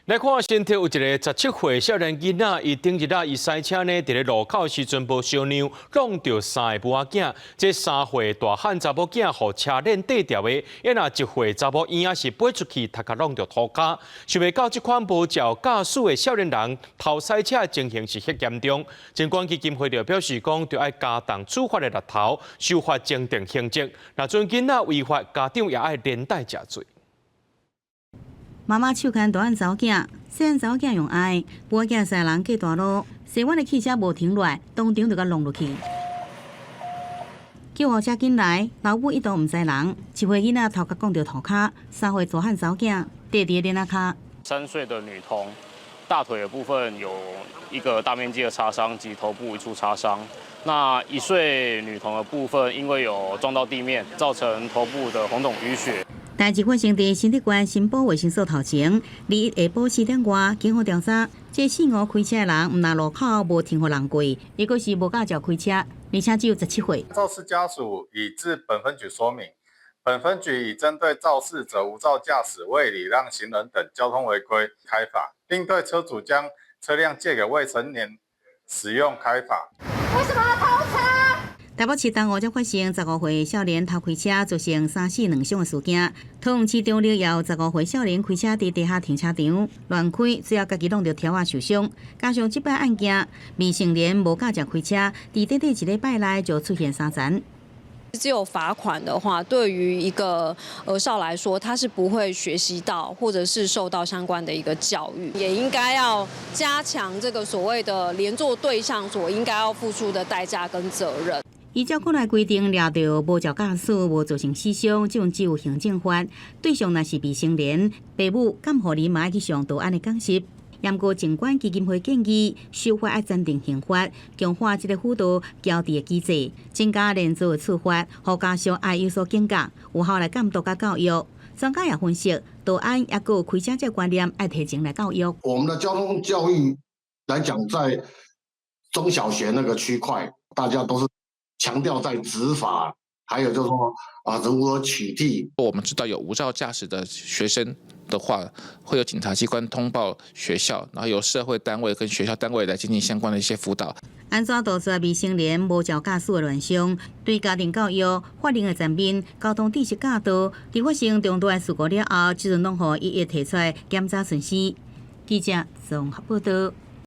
來看新竹有一個17歲少年囡仔，伊頂日啊，伊駛車呢，佇咧路口時陣無相讓，挵著三个母仔囝。這3歲大漢查某囝予車鏈綴牢的，伊若1歲查某嬰仔是飛出去，頭殼挵著塗跤。想袂到這款無照駕駛的少年人偷駛車的情形是遐嚴重。疾管基金會就表示講，著愛加重處罰的力頭，修法增訂刑責。若準囡仔違法，家長也愛連帶食罪。媽媽手牽大漢查某囝，細漢查某囝用愛，母仔囝三人過大路，西彎的汽車無停落來，當場就共挵落去。救護車緊來，老母一度毋知人，1歲囡仔頭殼摃著塗跤，3歲大漢查某囝綴佇咧鏈仔跤。 3歲的女童，大腿的部分有一個大面積的擦傷及頭部一處擦傷。那1歲女童的部分，因為有撞到地面，造成頭部的紅腫淤血。代誌發生佇新竹縣新埔衛生所頭前，21下晡4點外，警方調查，這四五開車的人，毋但路口無停予人過，抑閣是無駕照開車，而且只有17歲。肇事家屬已至本分局說明，本分局已針對肇事者無照駕駛、未禮讓行人等交通違規開罰，並對車主將車輛借給未成年使用開罰。為什麼要偷車？台北市東湖才發生15歲少年偷開車，造成三死兩傷的事件。桃園市中壢也有15歲少年開車佇地下停車場亂開，最後家己挵著柱仔受傷。加上這擺案件，未成年無駕照開車，佇短短一禮拜內就出現三層。只有罰款的話，對於一個兒少來說，他是不會學習到，或者是受到相關的一個教育，也應該要加強這個所謂的連坐對象所應該要付出的代價跟責任。依照國內規定，掠著無照駕駛、無造成死傷，這種只有行政罰。對象若是未成年，爸母監護人嘛愛去上道安的講習。毋過疾管基金會建議，修法愛增訂刑罰，強化這個輔導矯治的機制，增加連坐的處罰，予家屬愛有所警覺，有效來監督佮教育。專家也分析，道安抑閣有開車這個觀念愛提前來教育。我們的交通教育來講，在中小學那個區塊，大家都是強調在執法，還有就是說啊，如何取締。我們知道有無照駕駛的學生的話，會有警察機關通報學校，然後由社會單位跟學校單位來進行相關的一些輔導。按怎杜絕未成年無照駕駛的亂象？對家庭教育、法令的層面、交通知識教導，佇發生重大事故了後，這陣攏予一一提出來檢查巡視。記者綜合報道。